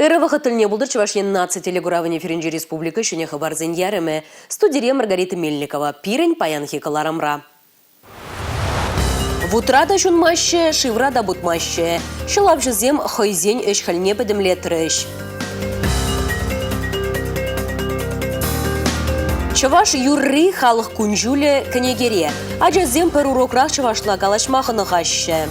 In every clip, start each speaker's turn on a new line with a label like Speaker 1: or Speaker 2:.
Speaker 1: Ырӑ вӑхӑт тӗлне пултӑр Чӑваш Ен наци телекуравӗн эфирӗнчи республика ҫӗнӗ хыпарсен ярӑмӗ. Студире Маргарита Мельникова. Пирӗн паянхи кӑларӑмра. Вутра та ҫунмаҫҫӗ, шывра та путмаҫҫӗ. Ҫӑлавҫӑсем хӑйсен ӗҫ-хӗлне пӗтӗмлетрӗҫ. Чӑваш юрри халӑх кун-ҫулӗ кӗнекере. Ачасем пӗр урокрах чӑвашла калаҫма хӑнӑхаҫҫӗ.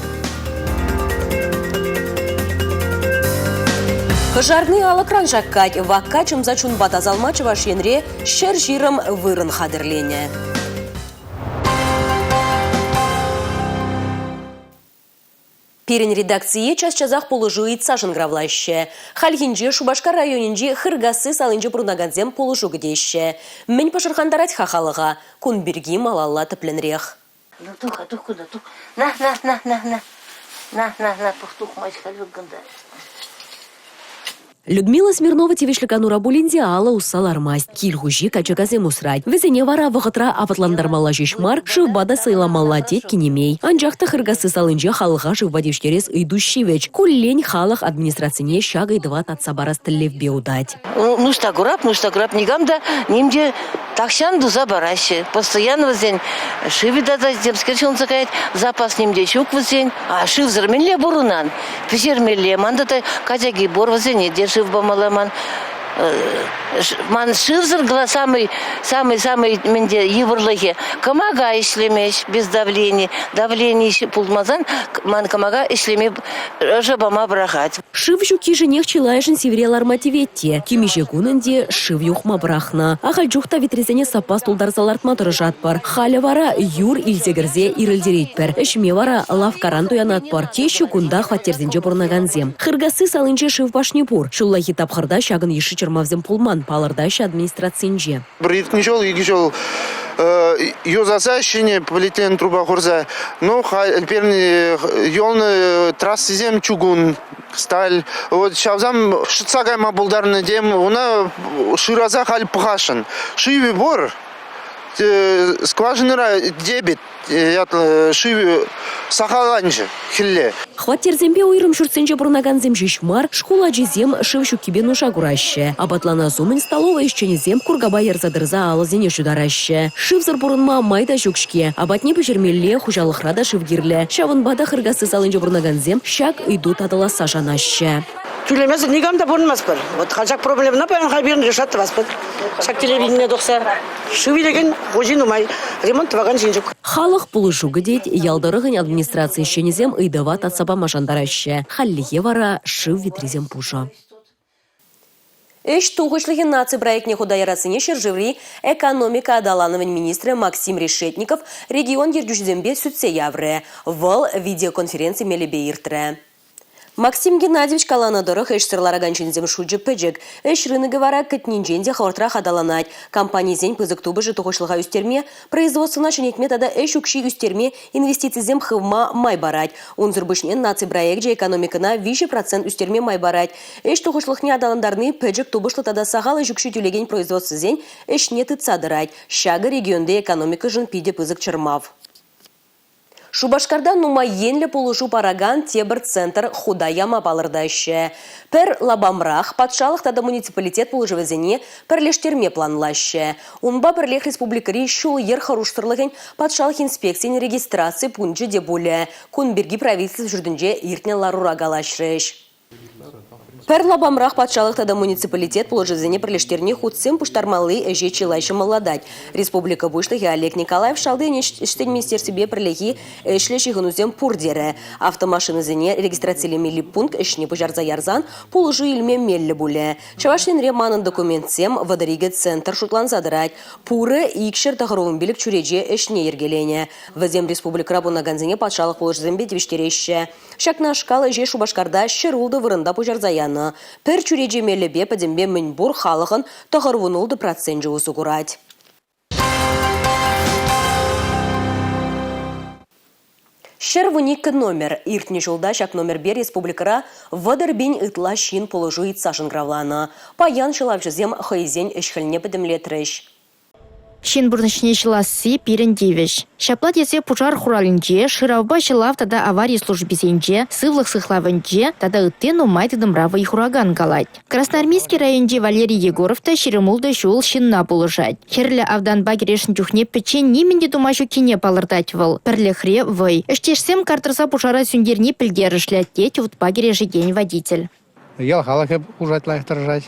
Speaker 1: Кӑшарни алӑкран шаккать. Вакка чӑмса чунпа тасалма Чӑваш Енре 120 вырӑн хатӗрленӗ. Пирӗн редакцие час-часах пулӑшу ыйтса шӑнкӑравлаҫҫӗ. Хальхинче Шупашкар районӗнчи Хыркасси салинче пурӑнакансем пулӑшу кӗтеҫҫӗ. Мӗн пӑшӑрхантарать-ха халӑха? Кун пирки малалла тӗплӗнрех.
Speaker 2: Ну, тух, тух кунта, тух. На, на, на, на, на. На, на, на, тух, тухмасть халь кунта.
Speaker 1: Людмила Смирнова тивӗҫлӗ канура пулин те алӑ усса лармасть. Кил хуҫи качакасем усрать. Вӗсене вара вӑхӑтра апатлантармалла ҫеҫ мар, шывпа та сӑйламалла, тет кинемей. Анчах та Хыркасси салинче халӑха шывпа тивӗҫтерес ыйту ҫивӗч. Куллен халӑх администрацине ҫак ыйтӑва татса парас тӗллевпе утать.
Speaker 2: Нушта курап, нушта курап, никам та ним те тахҫан туса параҫҫӗ. Постоянно вӗсен шывӗ тата темскер ҫунса каять, запас ним те ҫук вӗсен. А шывсӑр мӗнле пурӑнан? Пӗҫермелле. Ман тата качаки пур, вӗсене те шыв памалла ман. Ман шывсӑр самый самый самый мӗнте йывӑрлӑхӗ кӑмака ӗҫлемест без давления. Давлени пулмасан ман кӑмака ӗҫлеме ӑшӑ пама пӑрахать.
Speaker 1: Шыв ҫуккишӗнех чылайӑшӗн сивӗре ларма тивет те. Темиҫе кун ӗнтӗ шыв юхма пӑрахнӑ. Ахаль чух та витресене саппас тултарса лартма тӑрӑшатпӑр. Халӗ вара юр илсе кӗрсе ирӗлтеретпӗр. Ӗҫме вара лавккаран туянатпӑр, теҫҫӗ кунта хваттерсенче пурӑнакансем. Хыркасси салинче шыв пашни пур. Ҫуллахи тапхӑрта ҫакӑн йышши чӑрмавсем пулман, палӑртаҫҫӗ администрацинче.
Speaker 3: Пӗр иртнӗ ҫул, икӗ ҫул юсаса ҫӗнӗ полиэтилен труба хурса, ну, пирӗн юлнӑ трассисем чугун, сталь. Вот ҫавсам шӑтса кайма пултарнӑ тем, уна шыраса халь пӑхасшӑн. Шывӗ пур, скважинӑра дебет ятлӑ шыв сахалланчӗ хӗлле.
Speaker 1: Хваттерсемпе уйрӑм ҫуртсенче пурӑнакансем ҫеҫ мар, шкул ачисем шыв ҫуккипе нуша кураҫҫӗ. Апатланас умӗн столовӑй ӗҫченӗсем куркапа ярса тӑрса алӑсене ҫутараҫҫӗ. Шывсӑр пурӑнма май та ҫук-ҫке. Апатне пӗҫермелле, хуҫалӑхра та шыв кирлӗ. Ҫавӑнпа та Хыркасси салинче пурӑнакансем ҫак ыйту татӑласса шанаҫҫӗ.
Speaker 4: Тӳлемесӗр никам та пурӑнмастпӑр. Вот ҫак проблемӑна паян халь пирӗн решать тӑваспӑр. Ҫак телевидение тухса шыв илекен хуҫи нумай, ремонт тӑвакан ҫын ҫук.
Speaker 1: Халӑх пулӑшу кӗтет, ял тӑрӑхӗн администраци ӗҫченӗсем ыйтӑва татса пама шантараҫҫӗ. Хальлӗхе вара шыв витрисем пушӑ. Ӗҫ тухӑҫлӑхӗн наци проектне хута ярассине ҫӗршыври экономика аталанӑвӗн министрӗ Максим Решетников регион ертӳҫисемпе сӳтсе яврӗ. Вӑл видеоконференци мелӗпе иртрӗ. Максим Геннадьевич каланӑ тӑрӑх, ӗҫсӗр ларакан ҫынсем шучӗ пӗчӗк. Ӗҫ рынокӗ вара кӗтнинчен те хӑвӑртрах аталанать. Компанисен пысӑк тупӑшӗ тухӑҫлӑха ӳстерме, производствӑна ҫӗнетме тата ӗҫ укҫи ӳстерме инвестицисем хывма май парать. Унсӑр пуҫне наци проекчӗ экономикӑна 3% ӳстерме май парать. Ӗҫ тухӑҫлӑхне аталантарни пӗчӗк тупӑшлӑ тата сахал ӗҫ укҫи тӳлекен производствӑсен ӗҫне тытса тӑрать. Ҫакӑ регионти экономикӑшӑн питӗ пысӑк чӑрмав. Шупашкарта нумай енлӗ пулӑшу паракан тепӗр центр хута яма палӑртаҫҫӗ. Пӗр лапамрах патшалӑх тата муниципалитет пулӑшӑвӗсене пӗрлештерме планлаҫҫӗ. Унпа пӗрлех республикӑри ҫул-йӗр хӑрушсӑрлӑхӗн патшалӑх инспекцийӗн регистраци пункчӗ те пулӗ. Кун пирки правительство ҫуртӗнче иртнӗ ларура калаҫрӗҫ. Пӗр лапамрах патшалӑх тата муниципалитет пулӑшӑвӗсене пӗрлештерни хутсем пуҫтармалли ӗҫе чылай ҫӑмӑллатать. Республика Пуҫлӑхӗ Олег Николаев шалти ӗҫсен министерствипе пӗрлехи ӗҫлӗ ҫыхӑнусем пур терӗ. Автомашинӑсене регистрацилемелли пункт ӗҫне пуҫарса ярсан пулӑшу илме меллӗ пулӗ. Чӑваш Енре манӑн документсем 32 центр шутланса тӑрать. Пурӗ 295 чӳрече ӗҫне йӗркеленӗ. Вӗсем республикӑра пурӑнакансене патшалӑх пулӑшӑвӗсемпе тивӗҫтереҫҫӗ. Ҫакнашкал ӗҫе Шупашкарта 106 вырӑнта пуҫарса янӑ. Пӗр чӳрече мелӗпе пӗтӗмпе мӗнпур халӑхӑн 96 проценчӗ усӑ курать. 112 номер. Иртнӗ ҫулта ҫак номерпе республикӑра 30 пин ытла ҫын пулӑшу ыйтса шӑнкӑравланӑ. Паян ҫӑлавҫӑсем хӑйсен ӗҫ-хӗлне пӗтӗмлетрӗҫ.
Speaker 5: Ҫын пурнӑҫне ҫӑласси пирӗн тивӗҫ. Ҫапла тесе пушар хуралӗнче, шыравпа ҫӑлав тата авари службисенче, сывлӑх сыхлавӗнче тата ытти нумай тытӑмра вӑй хуракан калать. Красноармейски районӗнчи Валерий Егоров та 26 ҫул ҫынна пулӑшать. Хӗрлӗ автанпа кӗрешнӗ чухне пӗччен нимӗн те тума ҫуккине палӑртать вӑл. Пӗрлӗхре – вӑй. Ӗҫтешсем кар тӑрса пушара сӳнтерни пӗлтерӗшлӗ, тет вутпа кӗрешекен водитель.
Speaker 6: Ял халӑхӗ пулӑшать, лайӑх тӑрӑшать.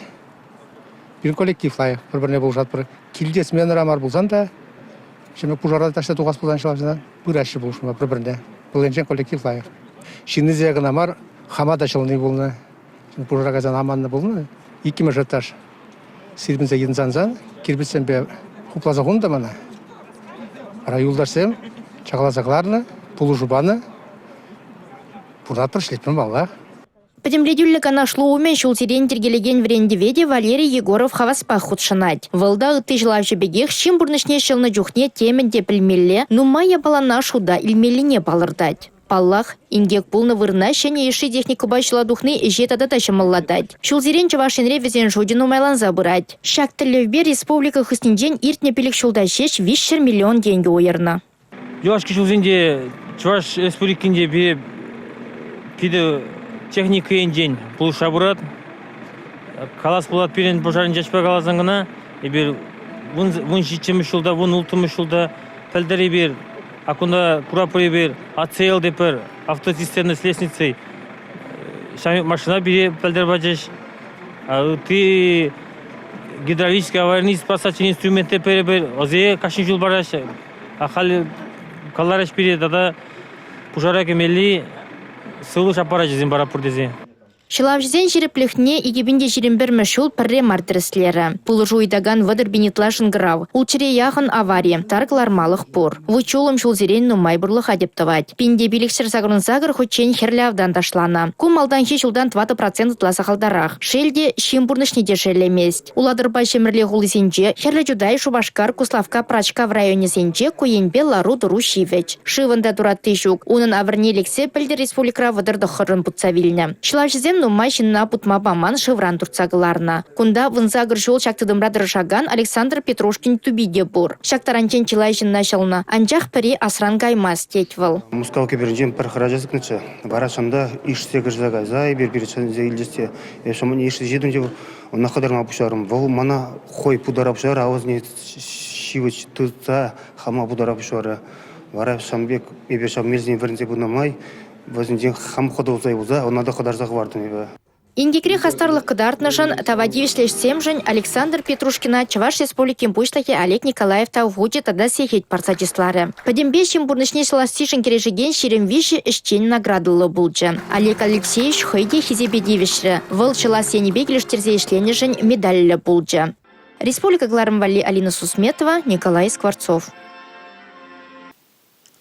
Speaker 6: Пирӗн коллектив лайӑх, пӗр-пӗрне пулӑшатпӑр. Килте сменӑра мар пулсан та, ҫемье пушара таҫта тухас пулсан ҫӑлавҫӑна пыраҫҫӗ пулӑшма пӗр-пӗрне. Вӑл енчен коллектив лайӑх. Ҫыннисене кӑна мар, хама та ҫӑлни пулнӑ. Пушара кайсан аманнӑ пулнӑ. Иккӗмӗш этаж сирпӗнсе йӑнсансан кирпӗчсемпе хупласа хунӑ та мана. Вара юлташсем чакаласа кӑларнӑ, пулӑшу панӑ. Пурӑнатпӑр, ӗҫлетпӗр паллах.
Speaker 5: Пӗтӗмлетӳллӗ канашлу умӗн ҫулсерен йӗркелекен вӗрентӗве те Валерий Егоров хаваспах хутшӑнать. Вӑл та ытти ҫӑлавҫӑ пекех ҫын пурнӑҫне ҫӑлнӑ чухне темӗн те пӗлмелле, нумай япалана шута илмеллине палӑртать. Паллах, инкек пулнӑ вырӑна ҫӗнӗ йышши техникӑпа ҫула тухни ӗҫе тата та ҫӑмӑллатать. Ҫулсерен Чӑваш Енре вӗсен шучӗ нумайланса пырать. Ҫак тӗллевпе республика хыснинчен иртнӗ 5 ҫулта ҫеҫ 300 миллион тенкӗ уйӑрнӑ.
Speaker 7: Юлашки ҫулсенче Чӑваш Республикинче пире питӗ техника енчен пулӑшса пырать. Калас пулать, пирӗн пушарнӑй чаҫпа каласан кӑна эпир 17-мӗш ҫулта, 16-мӗш ҫулта пӗлтӗр эпир а кунта куратпӑр эпир АЦЛ тепӗр автоцистерна с лестницей ҫав машина пире пӗлтӗр пачӗҫ. Ытти гидравлический аварийный спасательный инструментте пӗр-пӗр ӑсе кашни ҫул параҫҫӗ. Халь каларӗҫ пире тата пушара кӗмелли сывлӑш аппарачӗсем паратпӑр тесе.
Speaker 5: Ҫӑлавҫӑсен ҫирӗплӗхне 2021-мӗш ҫул пӗрре мар тӗрӗслерӗ. Пулӑшу ыйтакан 30 пин ытла шӑнкӑрав, ултҫӗре яхӑн авари, тар кӑлармалӑх пур. Вут-ҫулӑм ҫулсерен нумай пурлӑха тӗп тӑвать. 1588 хутчен хӗрлӗ автан ташланӑ. Ку малтанхи ҫултан 4 процент ытла сахалтарах. Шел те, ҫын пурнӑҫне те шеллемест. Улатӑрпа Ҫӗмӗрле хулисенче, Хӗрлӗ Чутай, Шупашкар, Куславкка, Пӑрачкав районӗсенче ку енпе лару-тӑру ҫивӗч. Шывӑн та туратти ҫук. Унӑн авӑрне лексе пӗлтӗр республикӑра 39-ӑн путса вилнӗ. Ҫӑлавҫӑсем нумай ҫынна путма паман шывран туртса кӑларнӑ. Кунта 18 ҫул ҫак тытӑмра тӑрӑшакан Александр Петрушкин тупи те пур. Ҫак таранччен чылай ҫынна ҫӑлнӑ, анчах пӗри асран каймасть, тет вӑл.
Speaker 8: Мускав кӗперӗнчен пӗр хӗрача сикнӗччӗ. Вара чӑн та ишсе кӗрсе кайса эпир пире чӗнсе илчӗҫ те эп ишсе ҫитӗм те Ӑна хӑтарма пуҫларӑм. Вӑл мана хӑй путара пуҫларӗ, авӑсне ҫивӗч тытса хама путара пуҫларӗ. Вара ҫавӑн пек эпир ҫав мелсене вӗренсе пынӑ май вӗсенчен хам хӑтӑлса юлса ӑна та хӑтарса хӑвартӑм эпӗ.
Speaker 5: Инкекре хастарлӑх кӑтартнӑшӑн, тава тивӗҫлӗ ӗҫсемшӗн Александр Петрушкина Чӑваш Республикин Пуҫлӑхӗ Олег Николаев тав хучӗ тата сехет парса чысларӗ. Пӗтӗмпе ҫын пурнӑҫне ҫӑлассишӗн кӗрешекен 23 ӗҫчен наградӑллӑ пулчӗ. Олег Алексеевич хӑй те хисепе тивӗҫрӗ. Вӑл ҫӑлас енӗпе килӗштерсе ӗҫленӗшӗн медальлӗ пулчӗ. Республика кӑларӑм валли Алина Сусметова, Николай Скворцов.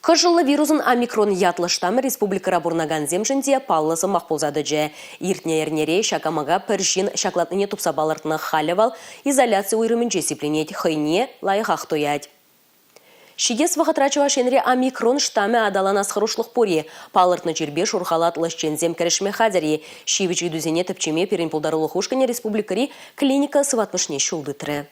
Speaker 1: Кӑшӑллӑ вирусӑн омикрон ятлӑ штамӗ республикӑра пурӑнакансемшӗн те паллӑ сӑмах пулса тӑчӗ. Иртнӗ эрнере ҫак амака пӗр ҫын ҫаклатнине тупса палӑртнӑ. Халӗ вӑл изоляци уйрӑмӗнче сипленет, хӑйне лайӑхах туять. Ҫитес вӑхӑтра Чӑваш Енре омикрон штамӗ аталанас хӑрушлӑх пур-и? Палӑртнӑ чирпе шур халатлӑ ӗҫченсем кӗрешме хатӗр-и? Ҫивӗч ыйтусене тӗпчеме пирӗн пултарулӑх ушкӑнӗ республикӑри клиника сыватмӑшне ҫул тытрӗ.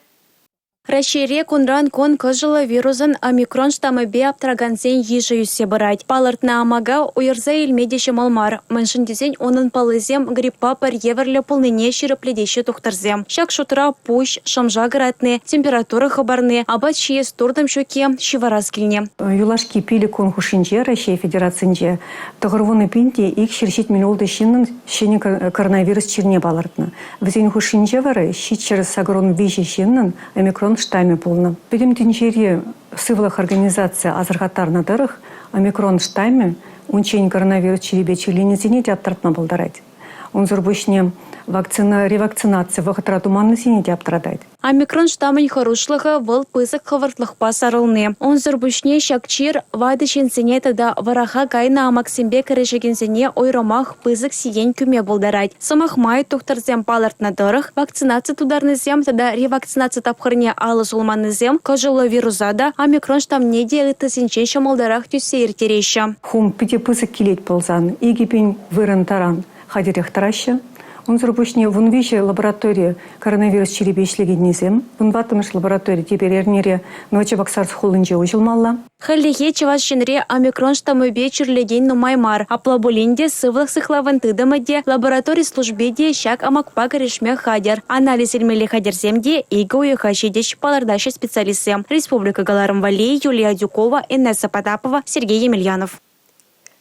Speaker 9: Раҫҫейре кунран-кун кӑшӑллӑ вирусӑн омикрон штамӗпе аптракансен йышӗ ӳссе пырать. Палӑртнӑ амака уйӑрса илме те ҫӑмӑл мар, мӗншӗн тесен унӑн паллисем гриппа пӗр евӗрлӗ пулнине ҫирӗплетеҫҫӗ тухтӑрсем. Ҫак шутра пуҫ, шӑм-шак ыратни, температура хӑпарни, апат ҫиес туртӑм ҫукки, ҫывӑрас килни.
Speaker 10: Юлашки 5 кун хушшинче Раҫҫей Федерацинче 90 пин те 276 ҫыннӑн ҫӗнӗ коронавирус чирне палӑртнӑ. Вӗсен хушшинче вара 783 ҫыннӑн омикрон штаммӗ пулнӑ. Пӗтӗм тӗнчери сывлӑх организацийӗ асӑрхаттарнӑ тӑрӑх, омикрон штаммӗ унччен коронавирус чирӗпе чирленисене те аптӑратма пултарать. Унсӑр пуҫне вакцина ревакцинаци вӑхӑтра туманнисене те аптӑратать.
Speaker 9: Омикрон штамӗн хӑрушлӑхӗ вӑл пысӑк хӑвӑртлӑхпа сарӑлни. Унсӑр пуҫне ҫак чир ватӑ ҫынсене тата вӑраха кайнӑ амаксемпе кӗрешекенсене уйрӑмах пысӑк сиен кӳме пултарать. Сӑмах май, тухтӑрсем палӑртнӑ тӑрӑх, вакцинаци тутарнисем тата ревакцинаци тапхӑрне алӑ сулманнисем кӑшӑллӑ вируса та, омикрон штамне те ыттисенчен ҫӑмӑлтарах тӳссе ирттереҫҫӗ.
Speaker 10: Хум питӗ пысӑк килет пулсан 2000 вырӑн таран хатӗрех тӑраҫҫӗ. Унсӑр пуҫне 13 лаборатори коронавирус чирӗпе ӗҫлекеннисем, 14-мӗш лаборатори тепӗр эрнере Новочебоксарск хулинче уҫӑлмалла.
Speaker 9: Хальлӗхе Чӑваш Енре омикрон штаммӗпе чирлекен нумай мар. Апла пулин те сывлӑх сыхлавӗн тытӑмӗ те, лаборатори служби те ҫак амакпа кӗрешме хатӗр. Анализ илмелли хатӗрсем те икӗ уйӑха ҫитӗҫ, палӑртаҫҫӗ специалистсем. Республика кӑларӑм валли Юлия Адюкова, Инесса Потапова, Сергей Емельянов.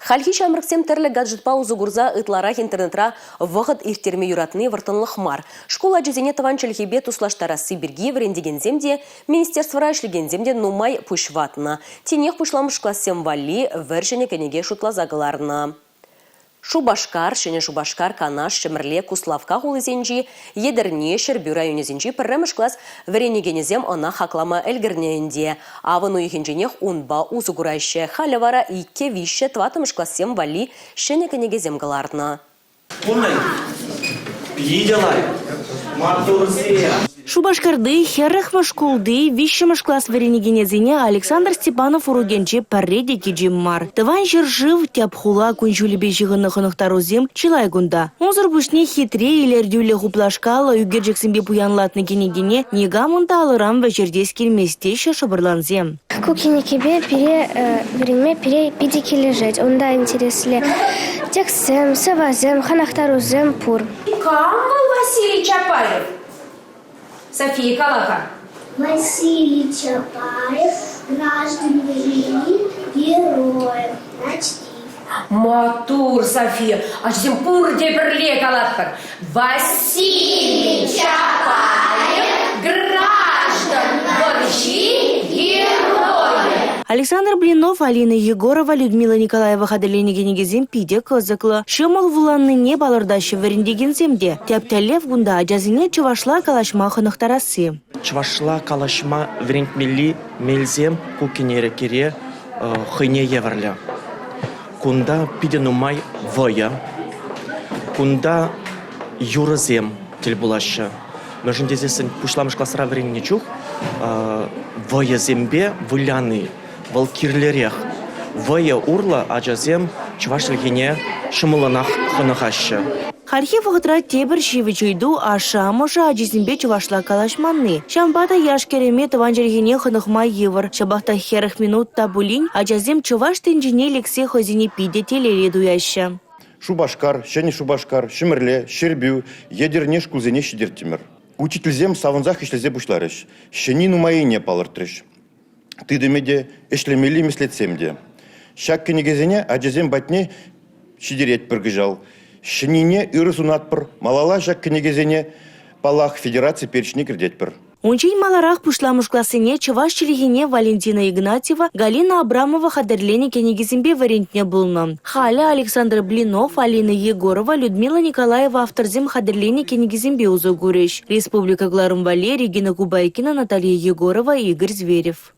Speaker 1: Хальхи ҫамрӑксем тӗрлӗ гаджетпа усӑ курса ытларах интернетра вӑхӑт ирттерме юратни вӑрттӑнлӑх мар. Шкул ачисене тӑван чӗлхепе туслаштарасси пирки вӗрентекенсем те, министерствӑра ӗҫлекенсем те нумай пуҫ ватнӑ. Тинех пуҫламӑш классем валли вӗр-ҫӗнӗ кӗнеке шутласа кӑларнӑ. Шупашкар, Ҫӗнӗ Шупашкар, Канаш, Ҫӗмӗрле, Куславкка хулисенчи, Етӗрне, Ҫӗрпӳ районӗсенчи пӗрремӗш класс вӗренекенӗсем ӑна хаклама ӗлкӗрнӗ ӗнтӗ. Авӑн уйӑхӗнченех унпа усӑ кураҫҫӗ. Халӗ вара иккӗ, виҫҫӗ, тӑваттӑмӗш классем валли ҫӗнӗ кӗнекесем кӑларнӑ.
Speaker 11: Пурнӑҫ питӗ лайӑх. Маттурсем!
Speaker 12: Шупашкарти 40-мӗш шкулти виҫҫӗмӗш класс вӗренекенӗсене Александр Степанов урокӗнче пӗрре те кичем мар. Тӑван ҫӗршыв, тӗп хула кун-ҫулӗпе ҫыхӑннӑ хӑнӑхтарусем чылай кунта. Унсӑр пуҫне хитре, илӗртӳллӗ хуплашкаллӑ ӳкерчӗксемпе пуянлатнӑ кӗнекене никамӑн та алӑран вӗҫертес килмест теҫҫӗ шӑпӑрлансем.
Speaker 13: Ку кӗнекепе пире вӗренме пире питӗ килӗшет. Унта интереслӗ текстсем, сӑвӑсем, хӑнӑхтарусем пур.
Speaker 14: Кам вӑл Василий Чапаев? София, кала-ха.
Speaker 15: Василий Чапаев граждан войны героев начти.
Speaker 14: Маттур, София. Ачасем пурте пӗрле калатпӑр. Василий Чапаев граждан вӑрҫи геройӗ.
Speaker 12: Александр Блинов, Алина Егорова, Людмила Николаева хатӗрленӗ кӗнекесем питӗ кӑсӑклӑ. Ҫӑмӑл вуланнине палӑртаҫҫӗ вӗрентекенсем те. Тӗп тӗллев кунта ачасене чӑвашла калаҫма хӑнӑхтарасси.
Speaker 11: Чӑвашла калаҫма вӗрентмелли мелсем ку кӗнекере хӑйне евӗрлӗ. Кунта питӗ нумай вӑйӑ, кунта юрӑсем тӗл пулаҫҫӗ. Мӗншӗн тесессӗн пуҫламӑш класра вӗреннӗ чух вӑйӑсемпе выляни вӑл кирлӗрех. Вӑйӑ урлӑ ачасем чӑваш чӗлхине ҫӑмӑллӑнах хӑнӑхаҫҫӗ.
Speaker 12: Хальхи вӑхӑтра тепӗр ҫивӗч ыйту – ашшӗ-амӑшӗ ачисемпе чӑвашла калаҫманни. Ҫавӑнпа та яш-кӗрӗме тӑван чӗлхене хӑнӑхма йывӑр. Ҫапах та 40 минут та пулин ачасем чӑваш тӗнчине лексе хӑйсене питӗ телейлӗ туяҫҫӗ.
Speaker 16: Шупашкар, Ҫӗнӗ Шупашкар, Ҫӗмӗрле, Ҫӗрпӳ, Етӗрне шкулсене ҫитертӗмӗр. Учительсем савӑнсах ӗҫлесе пуҫларӗҫ. Ҫӗнни нумаййине палӑртрӗҫ. Тытӑмӗ те, ӗҫлемелли меслетсем те. Ҫак кӗнекесене ачасем патне ҫитеретпӗр кӑҫал. Ҫӗннине ырӑ сунатпӑр. Малалла ҫак кӗнекесене, паллах, федераци перечне кӗртетпӗр.
Speaker 12: Унччен маларах пуҫламӑш классене чӑваш чӗлхине Валентина Игнатьева, Галина Абрамова хатӗрленӗ кӗнекесемпе вӗрентнӗ пулнӑ. Халӗ Александр Блинов, Алина Егорова, Людмила Николаева авторсем хатӗрленӗ кӗнекесемпе усӑ курӗҫ. Республика кӑларӑм валли Регина Кубайкина, Наталья Егорова, Игорь Зверев.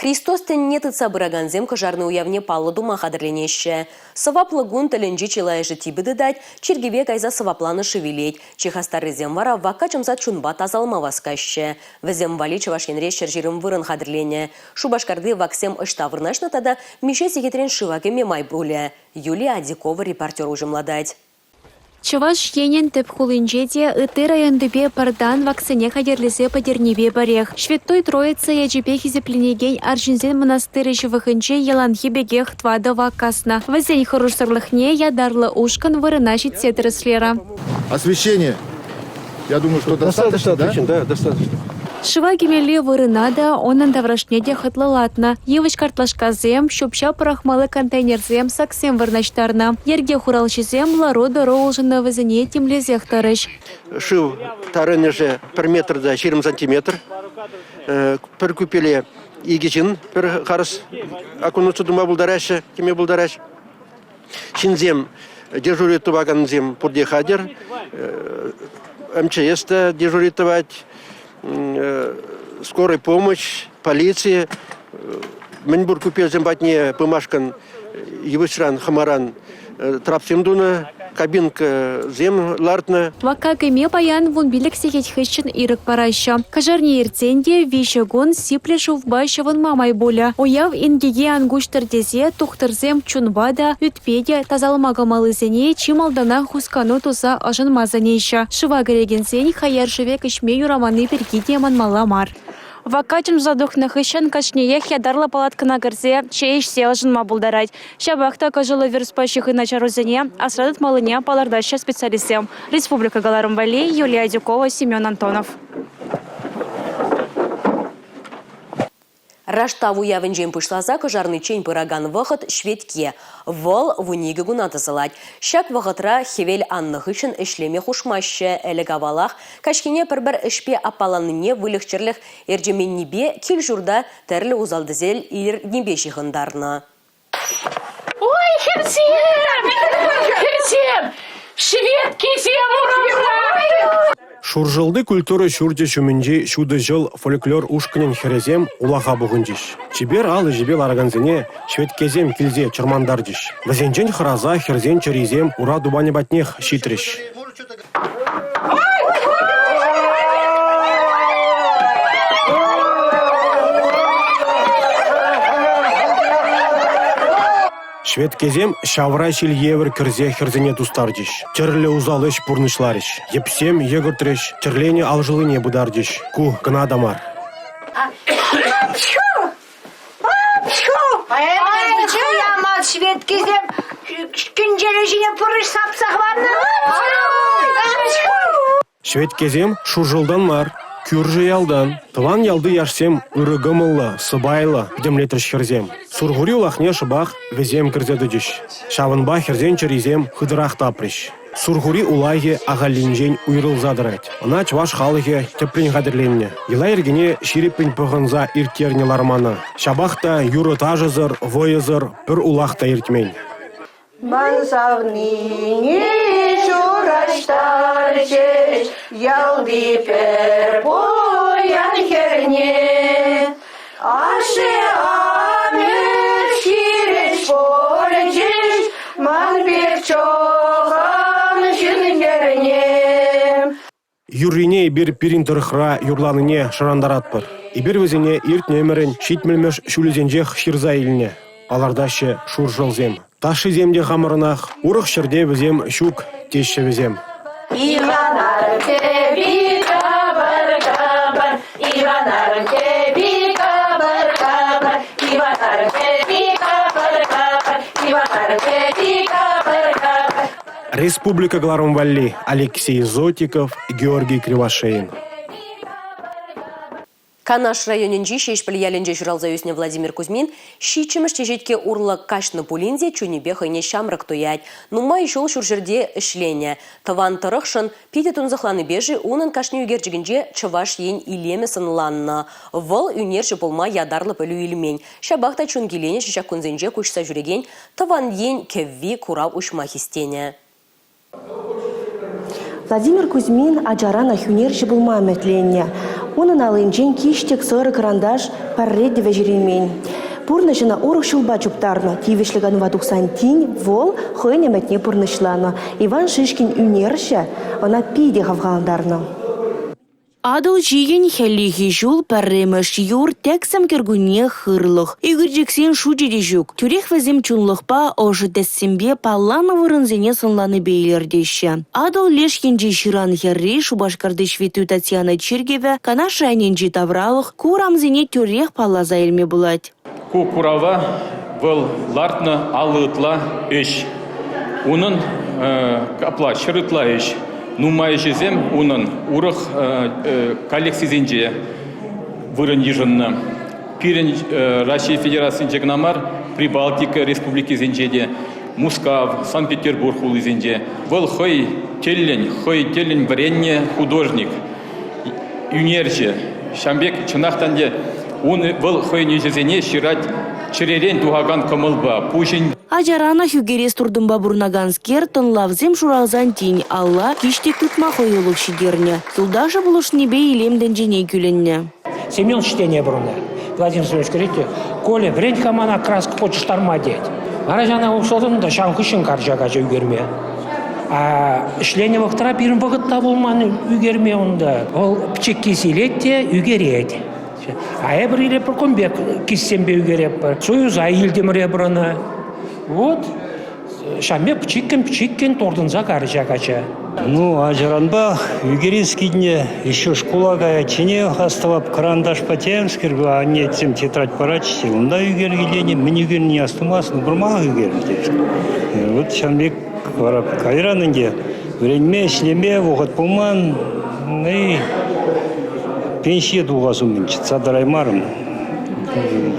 Speaker 1: Христос тӗнне тытса пыракансем кӑшарни уявне паллӑ тума хатӗрленеҫҫӗ. Сӑваплӑ кун тӗлӗнче чылайӑшӗ типӗ тытать, чиркӗве кайса сӑвапланӑ шыв илет. Чи хастаррисем вара вакка чӑмса чунпа тасалма васкаҫҫӗ. Вӗсем валли Чӑваш Енре 120 вырӑн хатӗрленӗ. Шупашкарти ваксем ӑҫта вырнаҫнӑ тата миҫе сехетрен шыва кӗме май пулӗ? Юлия Адикова репортер уҫӑмлатать.
Speaker 9: Чӑваш Енӗн тӗп хулинче те ытти районтипе пӗр тан ваксене хатӗрлесе пӗтернипе пӗрех. Ҫветтуй Троица ячӗпе хисепленекен арҫынсен мӑнастирӗ ҫывӑхӗнче яланхи пекех тӑватӑ вак каснӑ. Вӗсен хӑрушсӑрлӑхне ятарлӑ ушкӑн вырӑна ҫитсе тӗрӗслерӗ.
Speaker 17: Освещение Я думаю, что достаточно, да? Да, достаточно.
Speaker 9: Шыва кӗмелли вырӑна та, унӑн таврашне те хӑтлӑлатнӑ. Йывӑҫ картлашкасем, ҫӳп-ҫап пӑрахмалли контейнерсем, саксем вырнаҫтарнӑ. Йӗрке хуралҫисем лару-тӑру улшӑнӑвӗсене тимлесех тӑрӗҫ.
Speaker 18: Шыв тарӑнӑшӗ пӗр метр та 20 сантиметр. Пӗр купеле икӗ ҫын пӗр харӑс окунуться тума пултараҫҫӗ, кӗме пултараҫҫӗ. Ҫынсем дежурить тӑвакансем пурте хатӗр. МЧС та дежурить тӑвать, скорая помощь, полици. Мӗнпур купельсем патне пымашкӑн йывӑҫран, хӑмаран трапсем тунӑ. кабинкӑсем лартнӑ.
Speaker 9: Вакка кӗме паян 15 сехет хыҫҫӑн ирӗк параҫҫӗ. Кӑшарни иртсен те 3 кун сиплӗ шывпа ҫӑвӑнма май пулӗ. Уяв инкеке ан куҫтӑр тесе тухтӑрсем чунпа та, ӳтпе те тасалма кӑмӑллисене чи малтанах хускану туса ӑшӑнма сӗнеҫҫӗ. Шыва кӗрекенсен хаяр шӗвек ӗҫме юраманни пирки те манмалла мар. Вакка чӑмса тухнӑ хыҫҫӑн кашниех ятарлӑ палаткӑна кӗрсе чей ӗҫсе ӑшӑнма пултарать. Ҫапах та кӑшӑллӑ вируспа ҫыхӑннӑ чарусене асра тытмаллине палӑртаҫҫӗ специалистсем. Республика кӑларӑм валли Юлия Адюкова, Семен Антонов.
Speaker 1: Раштав уявӗнчен пуҫласа кӑшарниччен пыракан вӑхӑт ҫветке. Вӑл 12 куна тӑсӑлать. Ҫак вӑхӑтра хӗвел аннӑ хыҫҫӑн ӗҫлеме хушмаҫҫӗ. Ӗлӗк-авалах каҫхине пӗр-пӗр ӗҫпе аппаланнине выльӑх-чӗрлӗх ӗрчеменнипе кил-ҫурта тӗрлӗ усал-тӗсел илӗртнипе ҫыхӑнтарнӑ.
Speaker 19: Ой, хӗрсем! Хӗрсем! Шведкисем урамра!
Speaker 20: Шуршӑлти культура ҫурчӗ ҫумӗнчи «Ҫутӑ ҫӑл» фольклор ушкӑнӗн хӗрӗсем улаха пухӑнчӗҫ. Чипер ал ӗҫӗпе ларакансене ҫветкесем килсе чӑрмантарчӗҫ. Вӗсенчен хӑраса хӗрсен чӗрисем ура тупанӗ патнех ҫитрӗҫ. Ҫветкесем ҫавра ҫил евӗр кӗрсе хӗрсене тустарчӗҫ, тӗрлӗ усал ӗҫ пурнӑҫларӗҫ, йӗпсем йӑкӑртрӗҫ, тӗрленӗ алшӑллине пытарчӗҫ. Ку кӑна та мар.
Speaker 19: Яман ҫветкесем кӗнчеле ҫине пӑрӑҫ сапса хӑварнӑ.
Speaker 20: Ҫветкесем Шуршӑлтан мар, кӳршӗ ялтан. Тӑван ялти яшсем ырӑ кӑмӑллӑ, сӑпайлӑ, пӗтӗмлетрӗҫ хӗрсем. Сурхури улахне шӑпах вӗсем кӗрсе тӑчӗҫ. Ҫавӑнпа хӗрсен чӗрисем хытӑрах тапрӗҫ. Сурхури улахӗ ахальлинчен уйрӑлса тӑрать. Ӑна чӑваш халӑхӗ тӗплӗн хатӗрленнӗ. Йӑла-йӗркене ҫирӗппӗн пӑхӑнса ирттернӗ лармана. Ҫапах та юрӑ-ташӑсӑр, вӑйӑсӑр пӗр улах та иртмен.
Speaker 19: Ман савнине ҫураҫтарчӗҫ ялти пӗр пуян хӗрне. Ашшӗ-амӑш хирӗҫ пулчӗҫ ман пек чӑхан ҫын хӗрне.
Speaker 20: Юррине эпир пирӗн тӑрӑхра юрланине шӑрантаратпӑр. Эпир вӗсене иртнӗ ӗмӗрӗн 70-мӗш ҫулӗсенчех ҫырса илнӗ, палӑртаҫҫӗ шуршӑлсем. Ташшисем те хамӑрӑнах, урӑх ҫӗрте вӗсем ҫук, теҫҫӗ вӗсем.
Speaker 19: Иванар кӗпи капӑр-капӑр, Иванар кӗпи капӑр-капӑр, Иванар кӗпи капӑр-капӑр, Иванар кӗпи капӑр-капӑр.
Speaker 20: Республика кӑларӑм валли Алексей Зотиков, Георгий Кривошеин.
Speaker 1: Канаш районӗнчи Ҫеҫпӗл ялӗнче ҫуралса ӳснӗ Владимир Кузьмин ҫиччӗмӗш теҫетке урлӑ каҫнӑ пулин те чунӗпе хӑйне ҫамрӑк туять. Нумай ҫул ҫурҫӗрте ӗҫленӗ. Тӑван тӑрӑхшӑн питӗ тунсӑхланипе-ши унӑн кашни ӳкерчӗкӗнче Чӑваш Ен илемӗ сӑнланнӑ. Вӑл ӳнерҫӗ пулма ятарлӑ пӗлӳ илмен. Ҫапах та чун киленӗҫӗ ҫак кунсенче куҫса ҫӳрекен Тӑван ен кӗвви курав уҫма хистенӗ.
Speaker 21: Владимир Кузьмин ачаранах ӳнерҫӗ пулма ӗмӗтленнӗ. Унӑн аллинчен киҫтӗк сӑрӑ кӑранташ пӗрре те вӗҫереймен. Пурнӑҫ ӑна урӑх ҫулпа чуптарнӑ. Тивӗҫлӗ канӑва тухсан тин вӑл хӑйӗн ӗмӗтне пурнӑҫланӑ. Иван Шишкин ӳнерҫӗ ӑна питӗ хавхалантарнӑ.
Speaker 12: Атӑл ҫийӗн хӗллехи ҫул пӗрремӗш юр, тӗксӗм кӗркунне хырлӑх. Ӳкерчӗксен шучӗ те ҫук. Тӳрех вӗсем чунлӑхпа, ӑшӑ тӗссемпе, палланӑ вырӑнсене сӑнланипе илӗртеҫҫӗ. Атӑл леш енчи ҫыран хӗрри, Шупашкарти Ҫветтуй Татьяна чиркӗвӗ, Канаш районӗнчи тавралӑх ку урамсене тӳрех палласа илме пулать.
Speaker 22: Ку курава вӑл лартнӑ 50 ытла ӗҫ. Унӑн капла 100 ытла ӗҫ. Нумай ӗҫӗсем унӑн урӑх коллекцисенче вырӑн йышӑннӑ. Пирӗн Раҫҫей Федерацийӗнче кӑна мар, Прибалтика республикисенче те, Мускав, Санкт-Петербург хулисенче. Вӑл хӑй тӗллӗн, хӑй тӗллӗн вӗреннӗ художник. ӳнерҫӗ. Ҫавӑн пек чӑнах та ӗнтӗ ун вӑл хӑйӗн ӗҫӗсене ҫырать чӗререн тухакан кӑмӑлпа, пуҫӗн.
Speaker 12: Ачаранах ӳкерес туртӑмпа пурӑнаканскер тӑнлавсем шуралсан тин алла киҫтӗк тытма хӑюлӑх ҫитернӗ. Юлташӗ пулӑшнипе илем тӗнчине кӳлӗннӗ.
Speaker 23: Семен чтение пурӑнать. Владимир Семенович кӗрет те, Коля, вӗрент-ха мана краска хочешь тет. Вара ҫавна усӑлтӑм та ҫавӑн хыҫҫӑн карча кача ӳкерме. А ӗҫленӗ вӑхӑтра пирӗн вӑхӑт та пулман ӳкерме унта. Вӑл пӗчӗкки силет те ӳкерет. А эпир илетпӗр кун пек кистемпе ӳкеретпӗр. Союза илтӗмӗр эпир ӑна. Вот ҫав пек пӗчӗккӗн-пӗчӗккӗн туртӑнса карӗ ҫак ача.
Speaker 2: Ну, ачаранпах ӳкерес килнӗ, еще шкула каячченех астӑвап кӑранташпа темскер, анне тем тетрадь паратчӗ, унта ӳкеркеленӗ, мӗн ӳкернине астумастӑн, курмалӑх ӳкернӗ тет. Вот ҫавӑн пек вара кайран ӗнтӗ вӗренме, ӗҫлеме вӑхӑт пулман, и пенсие тухас умӗн чӑтса тӑраймарӑм.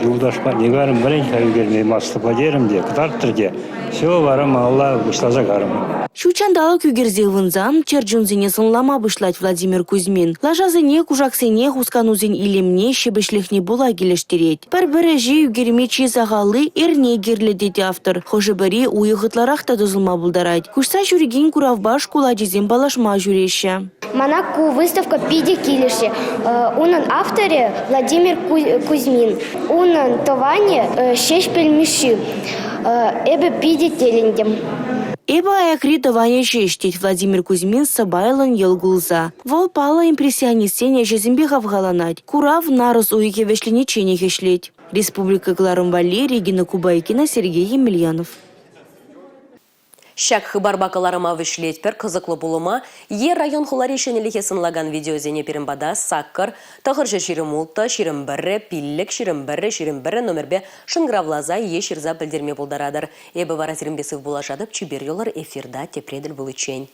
Speaker 2: Юлташ патне карӑм, вӗрен-ха ӳкерме мастӑпа терӗм те, кӑтартрӗ те. Все, вара малалла пуҫласа карӑм.
Speaker 12: Ҫут ҫанталӑк ӳкерсе ывӑнсан чӗр чунсене сӑнлама пуҫлать Владимир Кузьмин. Лашасене, кушаксене хусканусен илемне, ҫепӗҫлӗхне пула килӗштерет. Пӗр-пӗр ӗҫе ӳкерме чи сахалли эрне кирлӗ тет автор. Хӑшӗ-пӗри уйӑх ытларах та тӑсӑлма пултарать. Куҫса ҫӳрекен куравпа шкул ачисем паллашма ҫӳреҫҫӗ.
Speaker 15: Мана ку выставка питӗ килӗшрӗ. Унӑн авторӗ Владимир Кузьмин. Унӑн тӑванӗ Ҫеҫпӗл Мишши. Эпӗ питӗ тӗлӗнтӗм.
Speaker 12: «Эпӗ аякри тӑванӗ ҫеҫ», тет Владимир Кузьмин сӑпайлӑн йӑл кулса. Вӑл паллӑ импрессионистсен ӗҫӗсемпе хавхаланать. Курав нарӑс уйӑхӗ вӗҫленичченех ӗҫлет. Республика кӑларӑм валли Регина Кубайкина, Сергей Емельянов.
Speaker 1: Ҫак хыпарпа кӑларӑма вӗҫлетпӗр кӑсӑклӑ пулӑма е район-хулари ҫӗнӗлӗхе сӑнлакан видеосене пирӗн пата саккӑр, тӑхӑрҫӑ 26, 21, пиллӗк, 21, 21 номерпе шӑнкӑравласа е ҫырса пӗлтерме пултаратӑр. Эпӗ вара сирӗнпе сывпуллашатӑп, чипер юлӑр, эфирта тепре тӗл пуличчен.